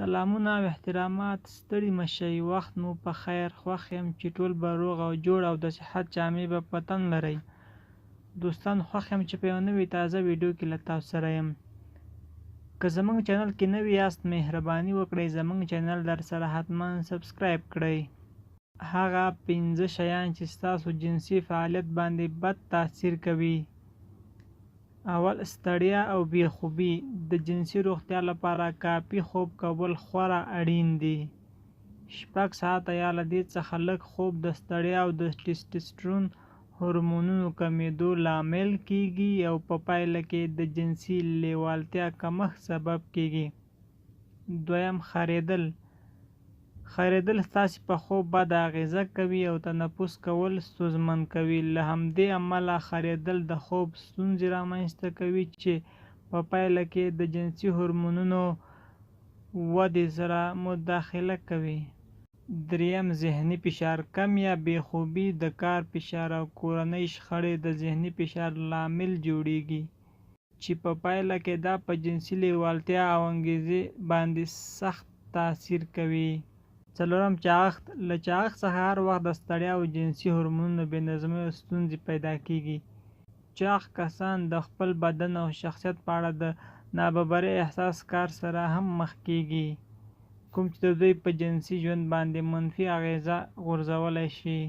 سلامونه او احترامات، ستړي مه شئ، وخت مو په خیر. خوښ یم چې ټول به روغ او جوړ او د صحت جامې به په تن لرئ. دوستان، خوښ یم چې په یوه نوې تازه ویډیو کې له تاسو سره یم. که زمونږ چینل کې نوي یاست، مهرباني وکړئ زمونږ چینل در سره حتما سبسکرایب کړئ. هغه 5 شیان چې ستاسو جنسي فعالیت باندې بد تاثیر کوي. اول، ستړیا او بې خوبي. د جنسي روغتیا لپاره کافي خوب کول خورا اړین دي. 6 ساعته یا له دې څخه لږ خوب د ستړیا او د ټسټسټرون هورمونونو کمېدو لامل کیږي او په پایله کې د جنسي لیوالتیا کمښت سبب کیږي. دویم، خرېدل. خرېدل ستاسې په خوب بده اغېزه کوي او تنفس کول ستونزمن کوي. له همدې امله خرېدل د خوب ستونزې رامنځته کوي چې په پایله کې د جنسي هورمونونو ودې سره مداخله کوي. دریم، ذهني فشار. کم یا بې خوبي، د کار فشار او کورنۍ شخړې د ذهني فشار لامل جوړیږي چې په پایله کې دا په جنسي لیوالتیا او انګیزې باندې سخت تاثیر کوي. څلورم، چاغښت. له چاغښت څخه هر وخت د ستړیا او جنسي هورمونونو بې نظمیو ستونزې پیدا کیږي. چاغ کسان د خپل بدن او شخصیت په اړه د ناببرۍ احساس کار سره هم مخ کیږي، کوم چې د دوی په جنسي ژوند باندې منفي اغیزه غورځولی شي.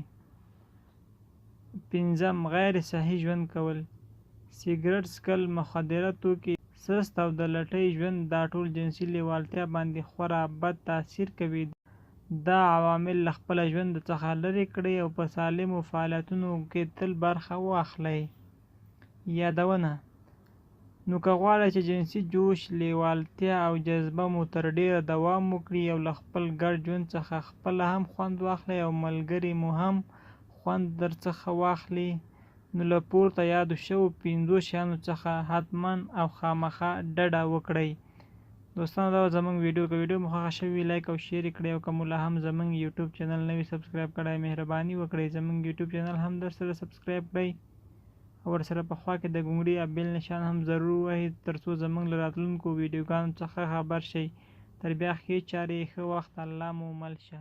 پنځم، غیر صحي ژوند کول. سګرټ څکل، مخدره توکي، سست او د لټۍ ژوند دا ټول جنسي لیوالتیا باندې خورا بد تاثیر کوي. دا عوامل له خپل ژوند څخه لرې کړئ او په سالمو فعالیتونو کې تل برخه واخلئ. یادونه: نو که غواړئ چې جنسي جوش، لیوالتیا او جذبه مو تر ډېره دوام وکړي او له خپل ګډ ژوند څخه خپله هم خوند واخلئ او ملګري مو هم خوند درڅخه واخلي، نو له پورته یادو شوو 5 شیانو څخه حتما او خامخا ډډه وکړئ. دوستانو، دا زمونږ ویډیو. که ویډیو مو خوښه شوې وي، لایک او شیر یې کړئ او که مو لا هم زمونږ یوټیوب چینل نه وي سبسکرایب کړی، مهرباني وکړئ زمونږ یوټیوب چینل هم در سره سبسکرایب کړئ او ورسره په خوا کې د ګونګړي یا بیل نشان هم ضرور ووهئ ترڅو زمونږ له راتلونکو ویډیوګانو څخه خبر شئ. تر بیا ښې چارې، ښه وخت، الله مو مل شه.